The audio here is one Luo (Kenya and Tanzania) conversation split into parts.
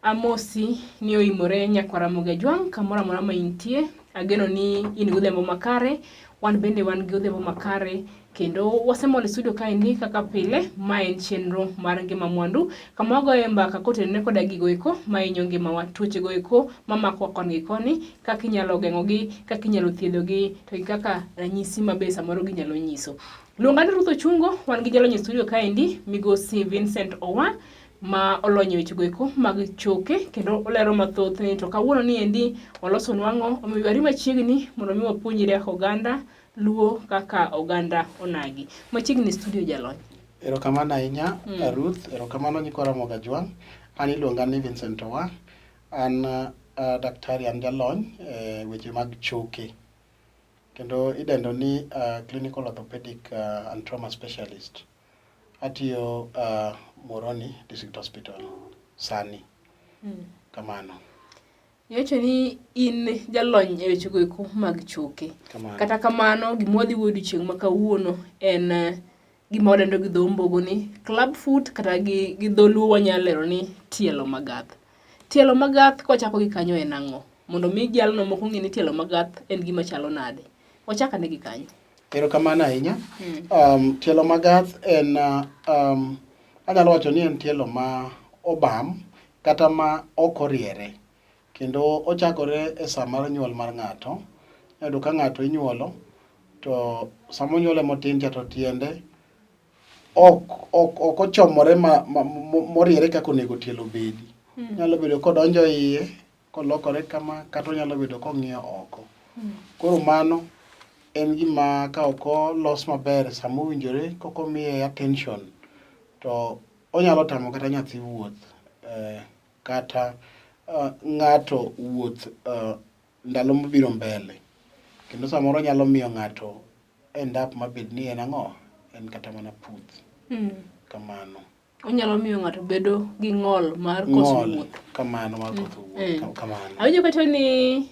Amosi ni oimore nyakwar Ramogi Ajwang' kamoro amora ma intie. Ageno ni in gi odhiambo makare, wan bende wan gi odhiambo makare kendo wasemol e studio kaendi kaka pile. Ma en chenro mar Ngima Mwandu kama wagoye mbaka kotenore koda gigo eko mahinyo ngimawa, tuoche go eko mamakowa koni gi koni, kaka inyalo geng'ogi, kaka inyalo thiedhogi to gi kaka ranyisi ma be samoro ginyalo nyiso. Luonga ni Ruth Ochungo, wan gi jalony e studio kaendi migosi Vincent Owa ma olony e wechego eko mag choke kendo olero mathoth ni to kawuono ni endi olosonwa ang'o, omiyo wari machiegni mondo mi wapuonjre kaka oganda Luo kaka oganda onagi. Machiegni studio jalony. Erokamano ahinya Ruth, erokamano nyikwa Ramogi Ajwang'. An iluonga ni Vincent Owa, an uh, daktari, an jalony e weche mag choke kendo idendo ni clinical orthopedic and trauma specialist. Atiyo uh, Moroni District Hospital sani. Kamano. Iwacho ni in jalony e wechego eko mag choke. Kamano. Kata kamano gima wadhi wuoyo odiochieng' ma kawuono en gima wadendo gi dho ombogo ni club foot kata gi, gi dholuo wanyalo lero ni tielo magath. Tielo magath kwachako gi kanyo en ang'o? Mondo mi jalno mok ong'e ni tielo magath en gima chalo nade. Wachak ane gi kanyo. Erokamano ahinya. Tielo magath en anyalo wacho ni en tielo ma obam kata ma ok oriere kendo ochakore e saa mar nyuol mar ng'ato. Iyudo ka ng'ato inyuolo to sama onyuole motin cha to tiende ok ok ok ochomore ma, ma, moriere kaka onego tielo obedi. Nyalo bedo kodonjo iye kolokore kama kata onyalo bedo kong'iyo oko. Koro mano en gima ka ok olos maber sama owinjore kok omiye attention to onyalo tamo kata nyathi wuoth kata ng'ato wuoth ndalo mabiro mbele. Kendo samoro nyalo miyo ng'ato end up mabed ni en ang'o? En kata mana puth. Kamano. Onyalo miyo ng'ato bedo gi ng'ol mar koso wuoth. Kamano mar koso wuoth. Kamano. Awinjo kacho ni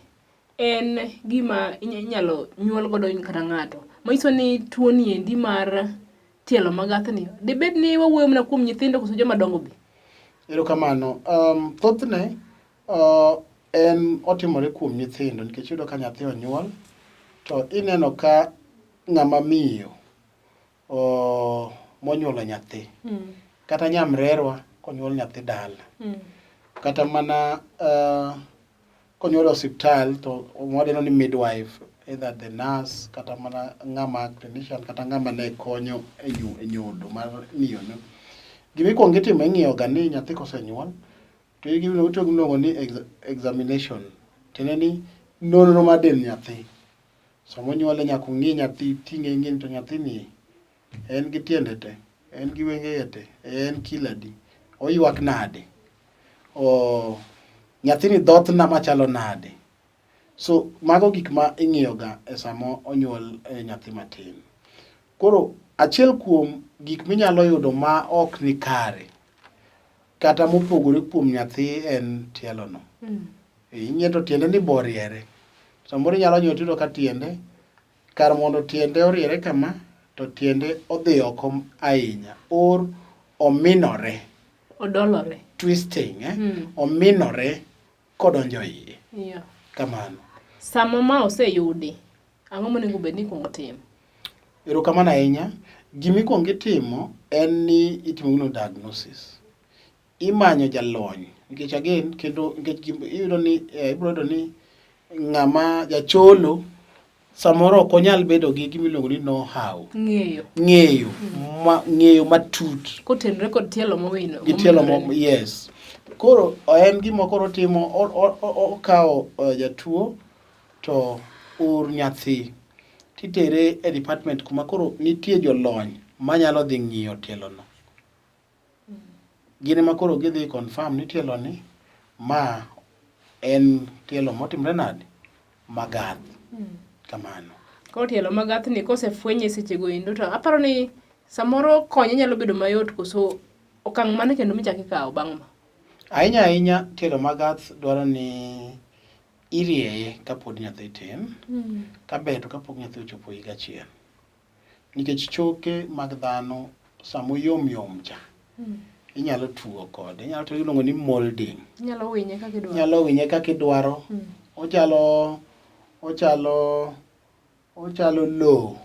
en gima inyalo nyuol godo kata ng'ato. Manyiso ni tuo ni endi mar tielo magathni, dibed ni wawuoyo mana kuom nyithindo koso joma dongo be? Erokamano. Thothne en otimore kuom nyithindo nikech iyudo ka nyathi onyuol to ineno ka ng'ama miyo monyuolo nyathi kata nyamrerwa konyuol nyathi dala kata mana konyuol e osiptal to wadendo ni midwife either the nurse kata mana ng'ama clinician kata ng'ama ne konyo e nyodo mar miyono. Gima ikuongo itimo ing'iyo ga ni nyathi kosenyuol to itiyo gi gimiluongo ni examination tiende ni nonro mar dend nyathi. Sama onyuole nyaka ung'i nyathi iting'e ing'i ni to nyathini en gi tiende te, en gi wengege te, en kilo adi, oywak nade, nyathini dhoth machalo nade. So mago gik ma ing'iyo ga e sama onyuol nyathi matin. Koro achiel kuom gik minyalo yudo ma ok ni kare kata mopogore kuom nyathi en tielo no. Ing'iyo to tiende ni be oriere. Samoro inyalo nyiewo tiyudo ka tiende kar mondo tiende oriere kama to tiende odhi oko ahinya or ominore. Odolore. Twisting eh? Ominore kodonjo iye. Yeah. Kamano. Sama ma oseyudi, ang'o monego bed ni ikuongo timo? Erokamano ahinya. Gima ikuongo itimo en ni itimo gino diagnosis. Imanyo jalony nikech again kendo nikech iyudo ni ibiro yudo ni ng'ama jacholo samoro ok onyal bedo gi gima iluongo ni know how. Ng'eyo. Ng'eyo. Ma, ng'eyo matut. Kotenore kod tielo mowino. Gi tielo mo, yes. Koro en gima koro otimo, okawo jatuo to or nyathi titere e department kuma koro nitie jolony manyalo dhi ng'iyo tielo no. Gin ema koro gidhi confirm ni tielo ni ma en tielo motimre nade? Magath. Kamano. Koro tielo magath ni kosefwenye sechego endo to aparo ni samoro konye nyalo bedo mayot koso okang' mane kendo michako ikawo bang' ma? Ahinya ahinya tielo magath dwaro ni irieye kapod nyathi tin. Kaber to kapok nyathi ochopo higa achiel. Nikech choke mag dhano sama oyom yom cha. Inyalo tugo kode. Inyalo tugo iluongo ni molding. Inyalo winye kaka idwaro. Inyalo winye kaka idwaro. Ochalo ochalo ochalo lowo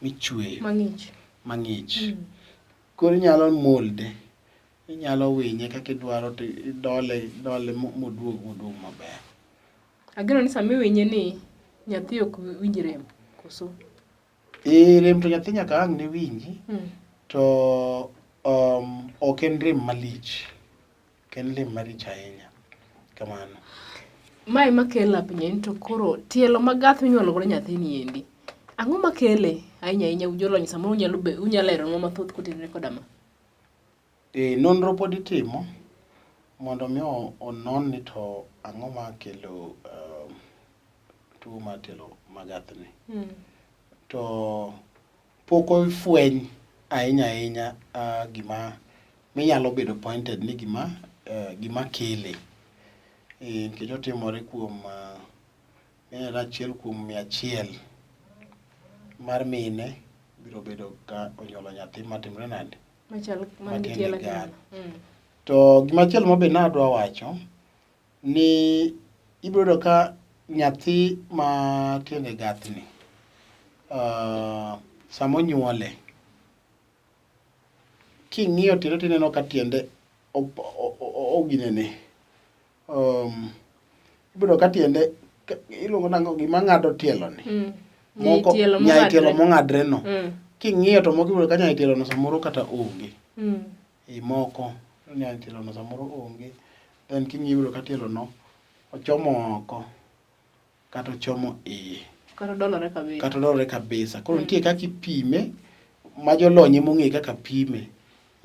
michweyo Mang'ich. mang'ich. Koro inyalo molde. Inyalo winye kaka idwaro to idole idole moduog moduog maber. Ageno ni sama iwinye ni nyathi ok winj rem koso? Ee, rem to nyathi nyaka ang' ne winji. To ok en rem malich. Ok en rem malich ahinya. Kamano. Mae makelo apenjo ni to koro tielo magath minyuolo godo nyathini endi, ang'o makele ahinya ahinya jolony samoro unyalo unyalo leronwa mathoth kotenore koda ma? Ee, nonro pod itimo mondo mi onon ni to ang'o makelo tuo mar tielo magathni. To pok ofweny ahinya ahinya gima minyalo bedo pointed ni gima gima kele. Nikech otimore kuom nenore achiel kuom 100 mar mine biro bedo ka onyuolo nyathi matimre nade? Machal man gi Matiende tielo gath. achiel. To gimachielo ma be nadwa wacho ni ibiro yudo ka nyathi ma tiende gathni sama onyuole king'iyo tiende tineno ka tiende oginene ibiro yudo ka tiende iluongo nang'o gima ng'ado tielo ni moko Nyai tielo nyai tielo mong'adre. mong'adre no king'iyo to moko ibiro yudo ka nyai tielo no samoro kata onge. E moko nyai tielo no samoro onge then king'iyo ibiro yudo ka tielo no ochomo oko kata ochomo iye. Kata odolore kabisa. Kata odolore kabisa. Koro nitie kaka ipime ma jolony ema ong'e kaka pime.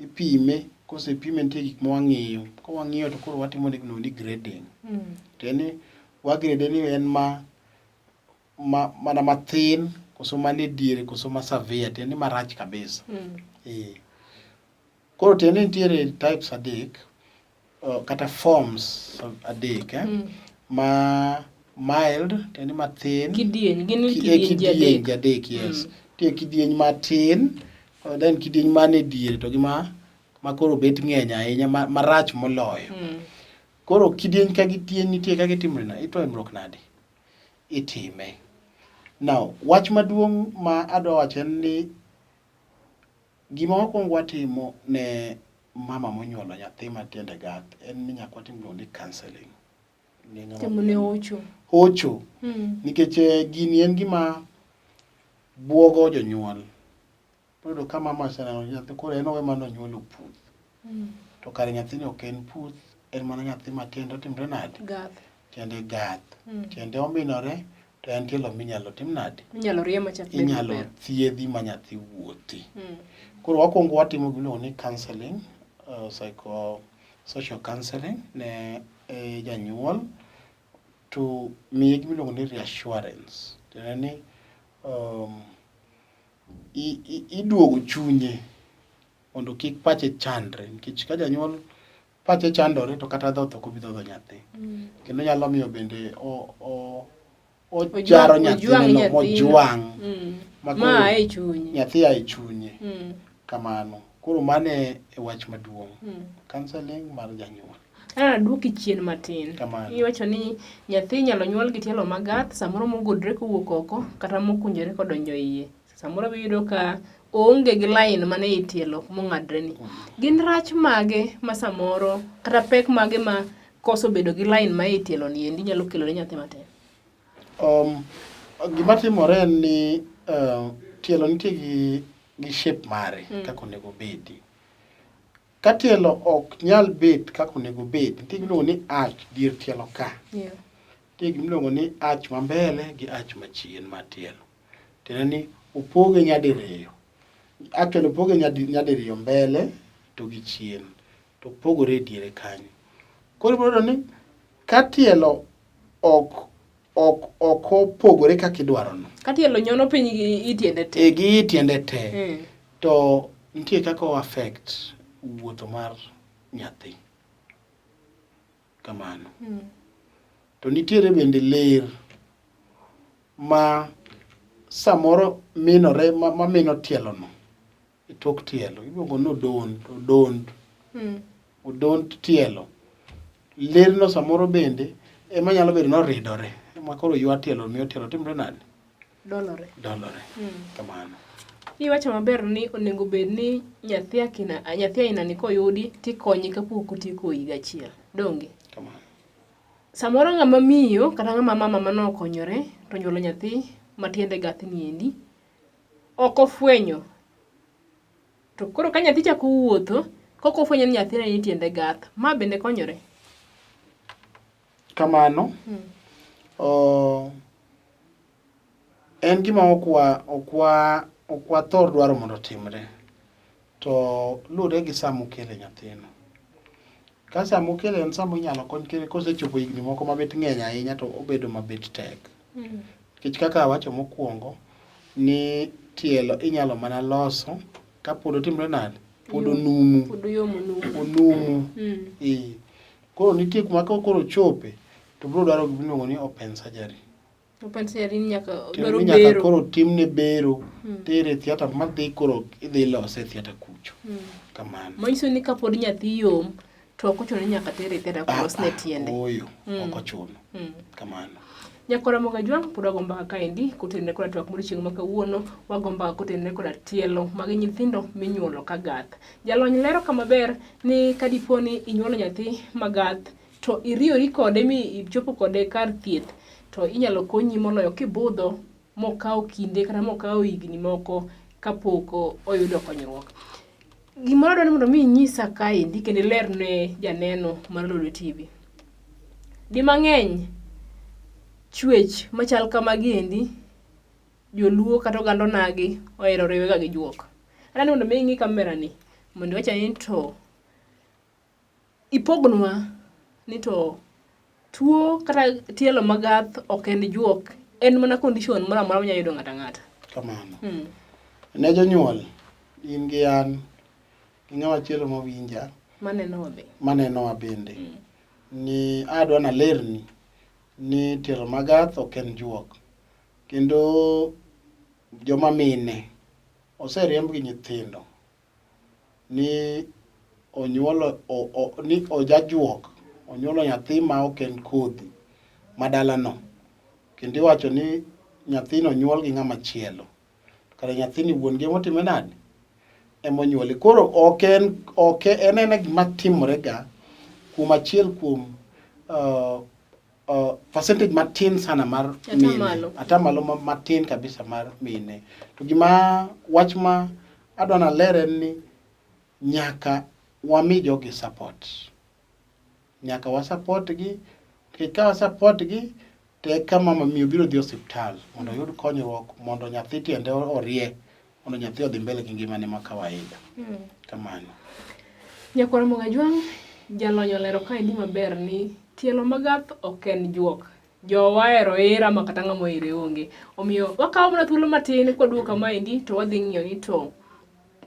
Ipime, kosepime nitie gik ma wang'iyo. Ka wang'iyo to koro watimo ne gimiluongo ni grading. Tiende ni wa grade ni en ma mana mathin koso manie diere koso ma severe tiende ni marach kabisa. Ee. Koro tiende ni nitiere types adek kata forms adek ma mild tiende ni mathin. Kidieny, gin kidienje Kidienje adek, yes. Nitie kidieny matin, then kidieny man e diere to gi ma koro bet ng'eny ahinya marach moloyo. Koro kidieny ka kidieny nitie kaka itimore na, itimruok nade? Itime. Now, wach maduong' ma adwa wacho en ni gima wakwongo watimo ne mama monyuolo nyathi ma tiende gath en ni nyaka watim gimiluongo ni counseling. Timo ne hocho. Hocho. Nikech gini en gima buogo jonyuol. Iyudo ka mama oseneno nyathi koro en owe mana onyuolo puth. To kare nyathini ok en puth, en mana nyathi ma tiende otimre nade? Gath. Tiende gath. Tiende ominore to en tielo minyalo tim nade? Inyalo rie machak bed Inyalo maber. thiedhi ma nyathi wuothi. Koro wakwongo watimo gimiluongo ni counseling, psycho social counseling ne janyuol to miye gimiluongo ni reassurance. Tiende ni iduogo chunye mondo kik pache chandre nikech ka janyuol pache chandore to kata dhoth ok obi dhodho nyathi. Kendo nyalo miyo bende ojaro nyathine no mojwang' ma a e chunye. Nyathi a e chunye. Kamano. Koro mano e wach maduong'. Counseling mar janyuol. Aduoki chien matin. Kamano. Iwacho ni nyathi inyalo nyuol gi tielo magath, samoro mogudre kowuok oko kata mokunjore kodonjo iye. Samoro iyudo ka oonge gi line mane i tielo mong'adre ni. Gin rach mage ma samoro kata pek mage ma koso bedo gi line ma i tielo ni endi nyalo kelo ne nyathi matin? Gima timore en ni tielo nitie gi shape mare kaka onego obedi. Ka tielo ok nyal bet kaka onego obed, nitie gimiluongo ni arch dier tielo ka. Nitie gimiluongo ni arch ma mbele gi arch machien mar tielo. Tiende ni opoge nyadiriyo. Actually opoge nyadiriyo mbele to gi chien. To opogore e diere kanyo. Koro ibiro yudo ni ka tielo ok opogore kaka idwaro no. Ka tielo nyono piny gi i tiende te. E gi i tiende te. To nitie kaka o affect wuotho mar nyathi. Kamano. To nitiere bende ler ma samoro minore ma mino tielo no e tok tielo iluongo ni odond odond. Odond tielo. Lerno samoro bende ema nyalo bedo ni oridore. Ema koro ywa tielo miyo tielo timre nade? Dolore. Dolore. Kamano. Iwacho maber ni onego bed ni nyathi akina nyathi aina ni koyudi tikonye kapok otieko higa achiel. Donge? Kamano. Samoro ng'ama miyo kata ng'ama mama mane okonyore to onyuolo nyathi ma tiende gath ni endi, ok ofwenyo. To koro ka nyathi chako wuotho, koka ofwenyo ni nyathine ni tiende gath, ma bende konyore? Kamano. En gima ok wathor dwaro mondo otimre. To luwore gi sama okele nyathino. Ka sama okele en sama inyalo kony kere kosechopo higni moko mabet ng'eny ahinya to obedo mabet tek. Nikech kaka awacho mokwongo ni tielo inyalo mana loso kapod otimre nade? Pod onumu. Pod oyom onumu. Onumu. Ee. Koro nitie kuma ka koro ochope to biro dwaro gima iluongo ni open surgery. Open surgery ni nyaka Tiende dwaro ni nyaka bero. koro timne bero, tere e theatre madhi koro idhi lose e theatre kucho. Kamano. Manyiso ni kapod nyathi yom to ok ochuno ni nyaka tere e theatre kolosne tiende. Ooyo, ok ochuno. Kamano. Nyakora Ramogi Ajwang' pod wago mbaka kaendi kotenore koda twak mar chieng' ma kawuono, wago mbaka kotenore koda tielo mag nyithindo minyuolo ka gath. Jalony lero kama ber ni ka dipo ni inyuolo nyathi ma gath to iriyori kode mi ichopo kode kar thieth to inyalo konyi moloyo kibudho mokawo kinde kata mokawo higni moko kapok oyudo konyruok. Gimoro adwaro ni mondo mi inyisa kaendi kendo iler ne janeno mar Lolwe TV. Di mang'eny chwech machal kamagi endi joluo kata oganda onagi ohero riwe ga gi juok. Adwa ni mondo mi ing'i kamera ni mondo iwach ni to ipognwa ni to tuo kata tielo magath ok en juok, en mana condition moro amora manyalo yudo ng'ato ang'ata. Kamano. Ne jonyuol, in gi an, gi ng'ama chielo mawinja, Manenowa be. manenowa bende, ni adwa nalerni ni tielo magath ok en juok. Kendo joma mine oseriemb gi nyithindo ni onyuolo ni ojajuok, onyuolo nyathi ma ok en kodhi ma dalano. Kendo iwacho ni nyathino onyuol gi ng'ama chielo. Kare nyathini wuon gi emotime nade? Emonyuole. Koro ok en ok en ena gima timore ga kuom achiel kuom percentage matin sana mar mine. Atamalo. Atamalo matin kabisa mar mine. To gima wach ma adwa naler en ni nyaka wami jogi support. Nyaka wa support gi, nikech ka wa support gi to eka mama miyo biro dhi osiptal mondo oyud konyruok mondo nyathi tiende orie mondo nyathi odhi mbele gi ngimane ma kawaida. Kamano. Nyakwar Ramogi Ajwang', jalony olero kaendi maber ni tielo magath ok en juok. Jowa ohero hera ma kata ng'ama ohere onge. Omiyo wakawo mana thuolo matin kwaduogo kamaendi to wadhi ng'iyo ni to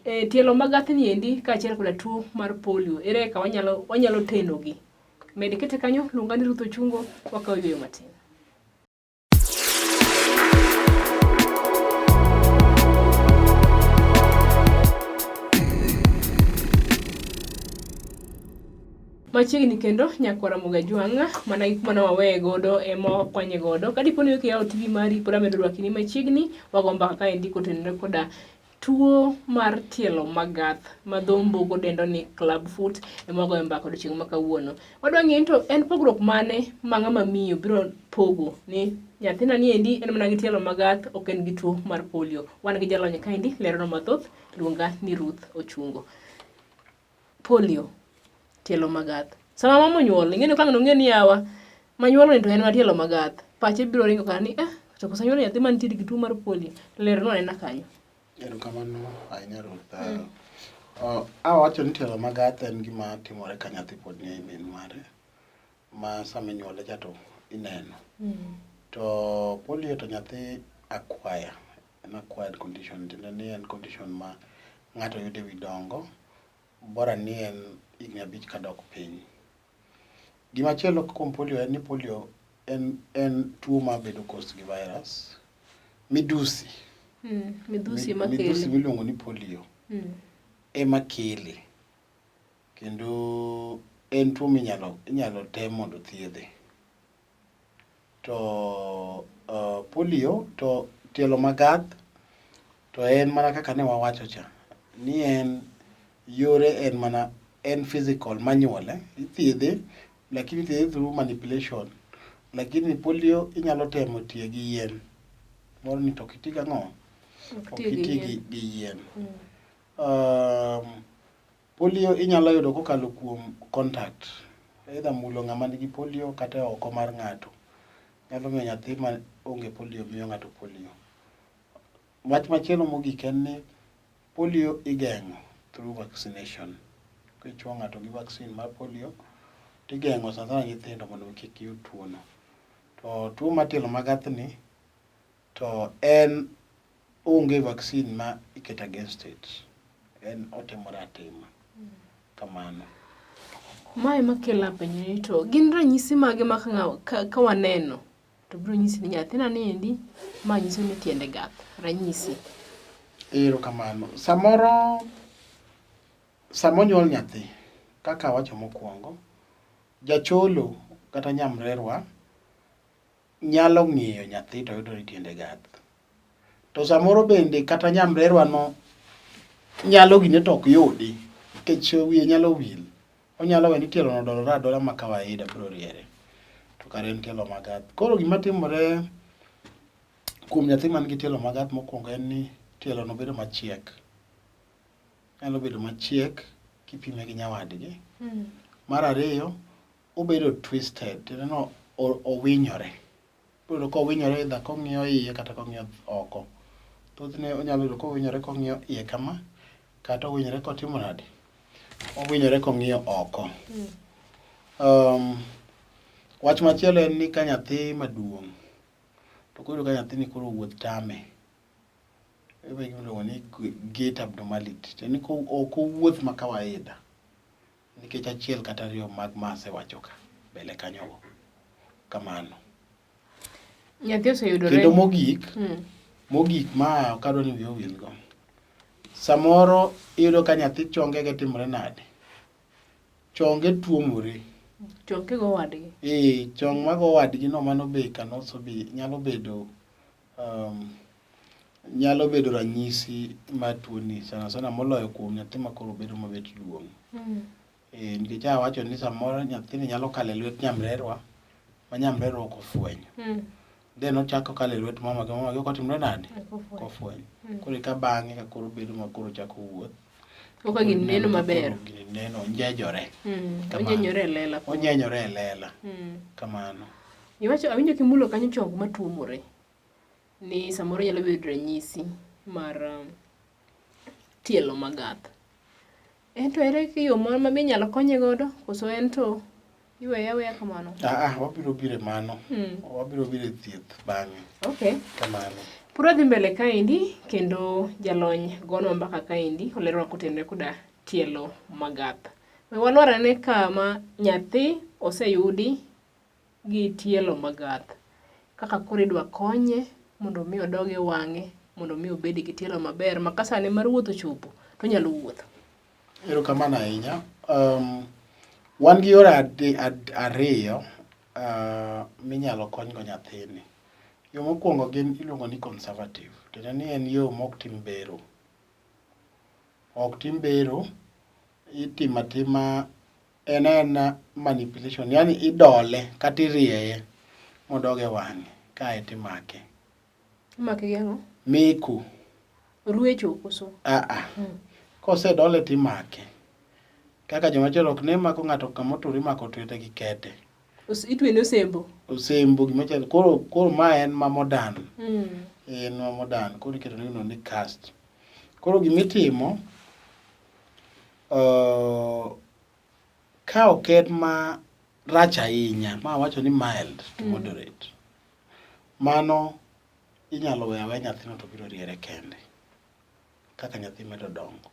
tielo magath ni endi kaachiel koda tuo mar polio ere kaka wanyalo tenogi. Med ikete kanyo, luonga ni Ruth Ochungo, wakawo yueyo matin. Machiegni kendo nyakwar Ramogi Ajwang' mana gik mane waweye godo ema wakwanye godo. Ka dipo ni ok iyawo TV mari pod amedo rwaki ni machiegni, wago mbaka kaendi kotenore koda tuo mar tielo magath ma dho mbugo dendo ni club foot ema wagoyo mbaka odiochieng' ma kawuono. Wadwa ng'eyo ni to en pogruok mane ma ng'ama miyo biro pogo ni nyathina ni endi en mana gi tielo magath ok en gi tuo mar polio. Wan gi jalony kaendi leronwa mathoth, luonga ni Ruth Ochungo. Polio, tielo magath. Sama mama onyuol, ing'e ni ka ang' nong'e ni yawa, manyuolo ni to en mana tielo magath. Pache biro ringo kata ni to koso anyuolo nyathi mantiere gi tuo mar polio. Lernwa anena kanyo. Erokamano ahinya Ruth. Awacho ni tielo magath en gima timore ka nyathi pod ni e min mare ma sama inyuole cha to ineno. To polio to nyathi acquire, en acquired condition tiende ni en condition ma ng'ato yudo e wi dongo bora ni en higni 5 kadok piny. Gimachielo kuom polio en ni polio en tuo mabedo caused gi virus, midusi. Midhusi ema kele. Midhusi miluongo ni polio ema kele. Kendo en tuo minyalo inyalo tem mondo thiedhe. To polio to tielo magath to en mana kaka ne wawacho cha ni en yore en mana en physical manyuole ithiedhe lakini ithiedhe through manipulation lakini polio inyalo temo tiyo gi yien moro ni to ok iti gang'o ok iti gi yien. Polio inyalo yudo kokalo kuom contact, either mulo ng'ama nigi polio kata e oko mar ng'ato. Nyalo miyo nyathi ma onge polio miyo ng'ato polio. Wach machielo mogik en ni polio igeng'o through vaccination. Kichuo ng'ato gi vaccine mar polio, tigeng'o sana sana nyithindo mondo kik yud tuo no. To tuo mar tielo magath ni to en onge vaccine ma iketo against it. En otimore atima. Kamano. Mae makelo apenjo ni to gin ranyisi mage ma ka waneno to biro nyisi ni nyathina ni endi ma nyiso ni tiende gath ranyisi. Erokamano. Samoro sama onyuol nyathi kaka awacho mokwongo, jacholo kata nyamrerwa nyalo ng'iyo nyathi to yudo ni tiende gath. To samoro bende kata nyamrerwa no nyalo gine to ok yudi nikech wiye nyalo wil. Onyalo we ni tielo no odolore adola ma kawaida biro riere. To kare en tielo magath. Koro gima timore kuom nyathi man gi tielo magath mokwongo en ni tielo no bedo machiek. Nyalo bedo machiek kipime gi nyawadgi. Mar ariyo, obedo twisted, tiende ni owinyore. Ibiro yudo kowinyore either kong'iyo iye kata kong'iyo oko. Thothne onyalo yudo kowinyore kong'iyo iye kama kata owinyore kotimo nade? Owinyore kong'iyo oko. Wach machielo en ni ka nyathi maduong' to koro iyudo ka nyathini koro wuoth tame. Iyudo gima iluongo ni gait abnormality. Tiende ni ok owuoth ma kawaida. Nikech achiel kata ariyo mag ma asewacho ka mbele kanyogo. Kamano. Nyathi oseyudore. Kendo mogik, mogik ma ok adwa ni wiya owil go. Samoro iyudo ka nyathi chongege timore nade? Chonge tuomore. Chonge go wadgi. Ee, chong mago wadgi no mano be can also be nyalo bedo nyalo bedo ranyisi mar tuoni sana sana moloyo kuom nyathi ma koro bedo mabet duong'. Eh, nikech awacho ni samoro nyathini nyalo kalo e lwet nyamrerwa ma nyamrerwa ok ofwenyo. Then ochako okalo e lwet mamagi, mamagi ok otimre nade? Ok ofwenyo. Koro eka bang'e ka koro bedo ma koro ochako wuoth. Koka gini neno maber. Gini neno, onjejore. Kamano. Onyenyore e lela. Onyenyore e lela. Kamano. Iwacho awinjo kimulo kanyo chong matuomore. Ni samoro nyalo bedo ranyisi mar tielo magath. En to ere yo moro ma inyalo konye godo koso en to iweye aweya kamano? Ah, wabiro biro e mano. Wabiro biro e thieth bang'e. Okay. Kamano. Pur wadhi mbele kaendi kendo jalony gonwa mbaka kaendi olerwa kotenore koda tielo magath. We walwar ane kama nyathi oseyudi gi tielo magath. Kaka koro idwa konye mondo mi odog e wang'e mondo mi obed gi tielo maber ma ka sane mar wuoth ochopo to onyalo wuotho. Erokamano ahinya. Wan gi yore ariyo minyalo konygo nyathini. Yo mokwongo gin iluongo ni conservative. Tiende ni en yo mok tim bero. Ok tim bero, itimo atima en aena manipulation, yani idole kata irieye modog e wang'e kae timake. Imake gi ang'o? Meko. Ruecho koso? Ah ah. Kosedole timake. Kaka joma chon ok ne mako ng'ato kama otur imako twete gi kete. Itwene osembo. Osembo gima chalo. Koro koro ma en ma modern. En ma modern. Koro iketo ne ni cast. Koro gimitimo ka ok en ma rach ahinya, ma awacho ni mild to moderate. Mano inyalo weyo aweya nyathino to biro riere kende kaka nyathi medo dongo.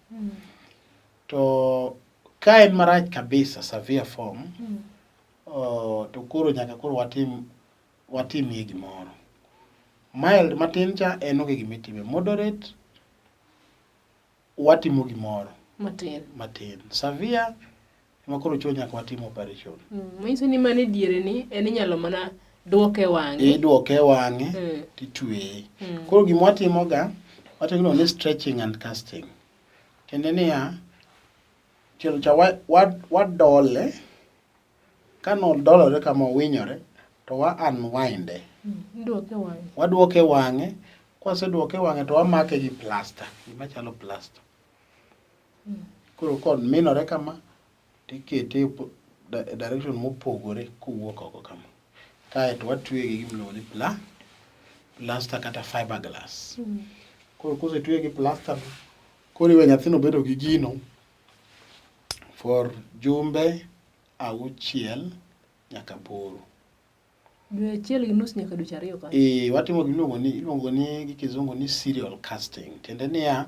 To ka en marach kabisa severe form, to koro nyaka koro watimie gimoro. Mild matin cha en onge gimitime. Moderate watimo gimoro matin. Matin. Severe Ema koro chuo nyaka watim operation. Manyiso ni mano e diere ni en inyalo mana duoke wang'e. Iduoke wang'e titweye. Koro gima watimoga, watimo ni stretching and casting. Tiende niya, tielo cha wadole, kanodolore kama owinyore, to wa unwind e. Iduoke wang'e. Waduoke wang'e, kwaseduoke wang'e to wamake gi plasta, gima chalo plasta. Koro kominore kama, tikete e direction mopogore kowuok oko kama. Kaeto watweye gi gima iluongo ni plaster kata fiber glass. Koro kosetweye gi plaster no, koro iwe nyathino bedo gi gino for jumbe 6 nyaka 8. Dwe achiel gi nus nyaka dweche 2 kanyo. Ee, watimo gima iluongo ni iluongo ni gi kizungu ni serial casting. Tiende niya,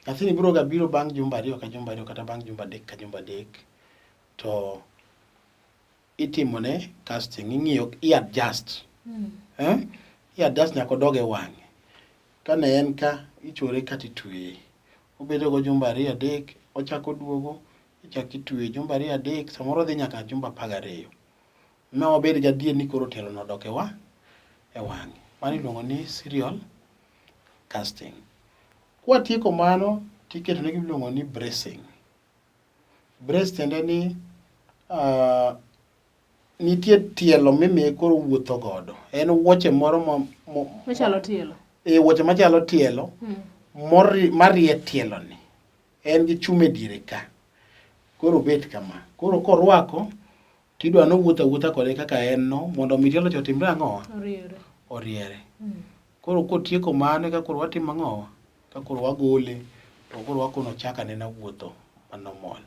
nyathini biro ga biro bang' jumbe 2 ka jumbe 2 kata bang' jumbe 3 ka jumbe 3 to itimone casting, ing'iyo, i adjust. Eh? I adjust nyaka odog e wang'e. Kane en ka, ichore ka titweye. Obedo go jumbe 2 3, ochako oduogo, ichako itweye jumbe 2 3, samoro odhi nyaka jumbe 12. Ma wabed gadier ni koro tielo no odok e e wang'e. Mano iluongo ni serial casting. Kwatieko mano, tiketone gima iluongo ni bracing. Brace tiende ni nitie tielo mimiye koro owuotho godo. En wuoche moro machalo tielo. E, wuoche machalo tielo marie tielo ni. En gi chuma e diere ka. Koro obet kama. Koro korwako, tidwa ni owuotho awuotha kode kaka en no, mondo mi tielo cha otimre ang'owa? Oriere. Oriere. Koro kotieko mano eka koro watimo ang'owa? Ka koro wagole, to koro wakono ochak anena wuotho ma normal.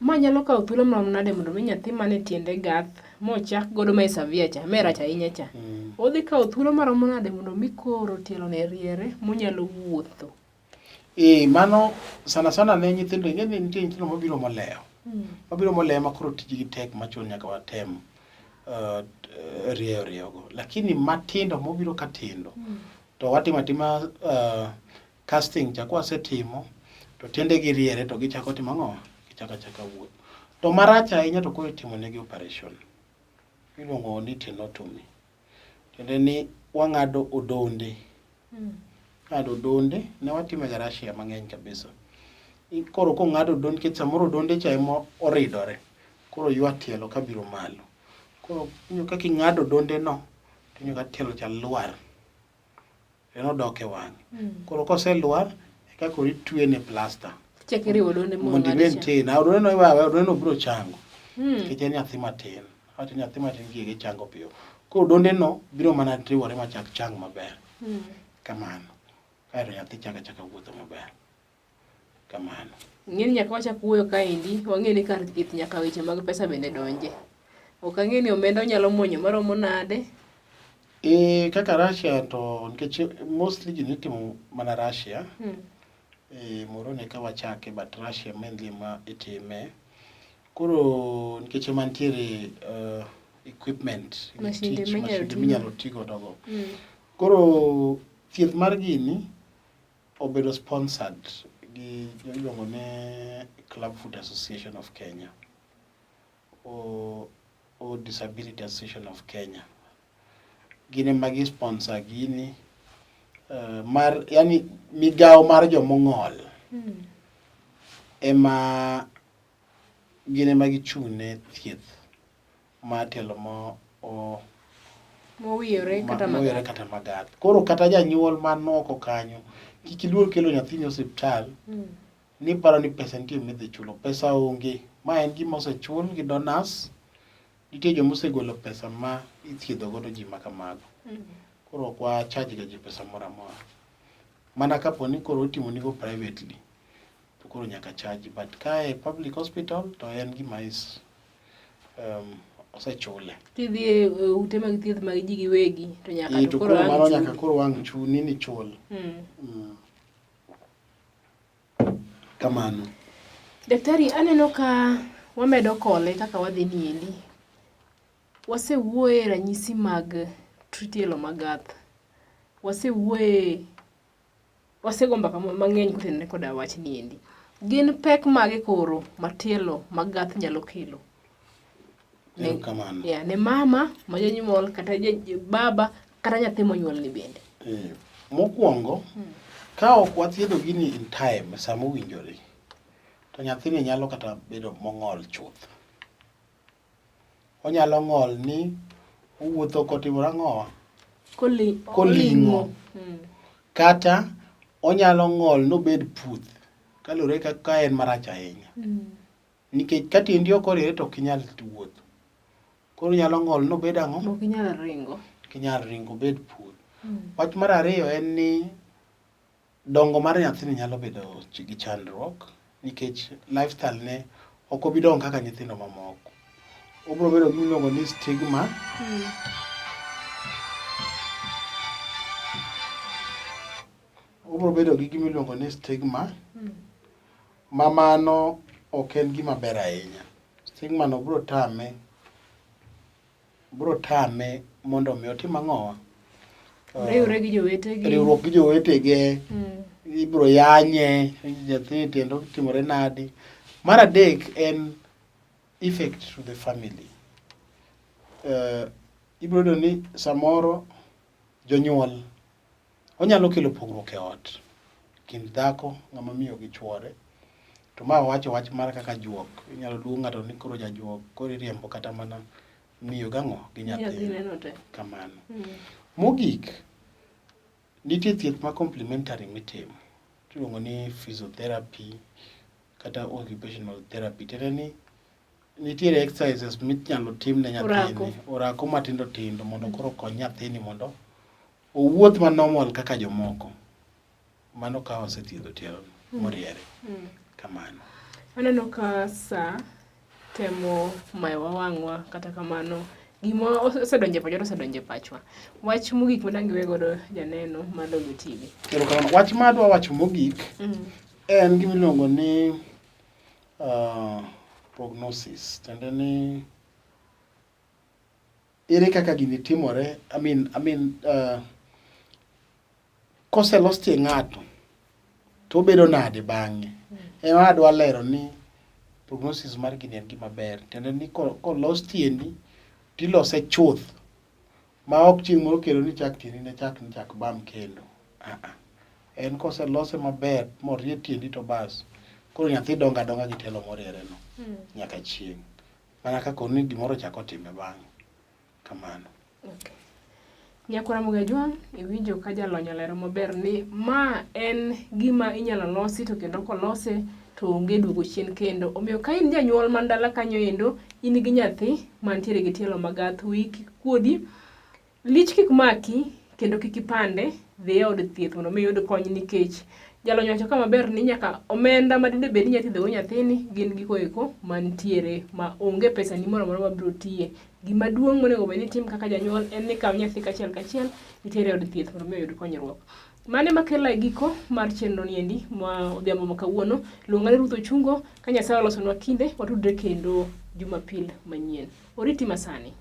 Ma nyalo kawo thuolo marom nade mondo mi nyathi mane tiende gath mochak godo ma e severe cha, ma e rach ahinya cha. Odhi kawo thuolo maromo nade mondo mi koro tielo ne riere monyalo wuotho? Ee, mano sana sana ne nyithindo, ing'e ni nitie nyithindo mabiro molewo. Mabiro molewo ma koro tijgi tek machon nyaka watem rieyo rieyogo. Lakini matindo mobiro ka tindo, to watimo atima casting cha kwasetimo, to tiendegi riere to gichako timo ang'o? Gichako achaka wuoth. To marach ahinya to koro itimo negi operation. Iluongo ni tenotomy. Tiende ni wang'ado odonde. Ng'ado odonde, ne watime ga Russia mang'eny kabisa. Koro kong'ad odonde, nikech samoro odonde cha ema oridore. Koro ywa tielo kabiro malo. Koro ineno kaka ing'ado odonde no, to ineno ka tielo cha lwar. En odok e wang'e. Koro koselwar, eka koro itwene plasta. Ichako iriwo odonde Mondo mong'ad cha. i maintain. Odonde no iweyo aweya, odonde no biro chango. Nikech en nyathi matin. Awacho nyathi matin gige chango piyo. Koro odonde no biro mana riwore machak chang maber. Kamano. Kaeto nyathi chako achaka wuotho maber. Kamano. Ing'e ni nyaka wachak wuoyo kaendi, wang'e ni kar thieth nyaka weche mag pesa bende donje. Ok ang'e ni omenda onyalo muonyo maromo nade. E, kaka Russia to nikech mostly gini itimo mana Russia. E, Moroni eka wachake but Russia mainly ema itime. Koro nikech ema nitiere equipment, Mashinde tich, minyalo mashinde tigo. minyalo ti godo go. Koro thieth mar gini obedo sponsored gi iluongo ni Club Foot Association of Kenya o, o Disability Association of Kenya. Gin ema gi sponsor gini mar yani migawo mar jomong'ol ema gin ema gichung' ne thieth mar tielo mo o Mowiyore kata mowiyore magath. kata magath. Koro kata janyuol man oko kanyo, kik iluor kelo nyathini e osiptal niparo ni pesa nitie midhi chulo. Pesa onge. Ma en gima osechul gi donors. Nitie joma osegolo pesa ma ithiedho godo ji ma kamago. Koro ok wa charge ga ji pesa moro amora. Mana kapo ni koro itimonigo privately, to koro nyaka charge. But ka e public hospital to en gima is osechule. Kidhi e ute mag thieth mag ji giwegi to nyaka to to koro koro ang' mano nyaka chuli. koro wang' chuni ni chul. Kamano. Daktari, aneno ka wamedo kole kaka wadhi niendi. Wasewuoye ranyisi mag tielo magath. Wasewuoye, wasego mbaka mang'eny kotenore koda wach niendi. Gin pek mage koro ma tielo mag gath nyalo kelo? Ne, yeah, ne mama ma janyuol kata baba kata nyathi monyuol ni bende. Eh, mokwongo ka ok wathiedho gini in time sama owinjore to nyathini nyalo kata bedo mong'ol chuth. Onyalo ng'ol ni owuotho kotimore ang'owa? Koling'o. Kata onyalo ng'ol nobed puth kaluwore kaka en marach ahinya. Nikech ka tiendi ok oriere to ok inyal wuotho. Koro onyalo ng'ol nobed ang'o? Ok inyal ringo. Ok inyal ringo obed puth. Wach mar ariyo en ni dongo mar nyathini nyalo bedo gi chandruok nikech lifestyle ne ok obi dongo kaka nyithindo mamoko. Obiro bedo gi miluongo ni stigma. Obiro bedo gi gima iluongo ni stigma ma mano ok en gima ber ahinya. Stigma no biro tame biro tame mondo mi otim ang'owa? Riwre gi jowetegi. Riwruok gi jowetege. Ibiro yanye, nyathini tiende otimore nadi. Mar adek en effect to the family. Ibiro yudo ni samoro jonyuol Onyalo kelo pogruok e ot kind dhako, ng'ama miyo gi chuore. To ma wawacho wach mar kaka juok, inyalo luong ng'ato ni koro jajuok, koro iriembo kata mana miyo gang'o gi nyathine. Kamano. Mogik, nitie thieth ma complementary mitimo, iluongo ni physiotherapy kata occupational therapy. Tiende ni nitiere exercises minyalo tim ne nyathini, orako matindo tindo mondo koro okony nyathini mondo Owuoth ma normal kaka jomoko. Mano ka osethiedho tielo moriere. Kamano. Aneno ka sa temo mayowa wang'wa kata kamano gima osedonjo e pachwa to osedonjo e pachwa. Wach mogik ma dang' iwe godo janeno mar WTV. Erokamano. Wach ma adwa wacho mogik en gima iluongo ni prognosis. Tiende ni ere kaka gini timore I mean, I mean, koselos tie ng'ato to obedo nade bang'e ema adwa lero ni prognosis mar gini en gima ber tiende ni kolos tiendi tilose chuth ma ok chieng' moro kendo ni chak tiendi ne chak ni chak bam kendo ah ah. En koselose maber morie tiendi to bas koro nyathi dongo adonga gi tielo moriere no nyaka chieng' Mana ka koni gimoro ochako otime bang'e. Kamano. Okay. Nyakwar Ramogi Ajwang', iwinjo ka jalony olero maber ni ma en gima inyalo losi to kendo kolose to onge duogo chien kendo. Omiyo ka in janyuol man dala kanyo endo, in gi nyathi mantiere gi tielo magath, wiyi kik kuodi, Lich kik maki kendo kik ipande, dhi e od thieth mondo mi iyud kony nikech jalony wacho ka maber ni nyaka omenda ma dine bed ni inya thiedhogo nyathini gin gigo eko mantiere ma onge pesa ni moro amora mabiro tiye. Gima duong' monego bed ni itimo kaka janyuol en ni ikaw nyathi kachiel kachiel itere e od thieth mondo mi oyud konyruok. Mano ema kela e giko mar chenro ni endi ma odhiambo ma kawuono. Luonga ni Ruth Ochungo, ka Nyasaye olosonwa kinde watudre kendo Jumapil manyien. Oriti masani.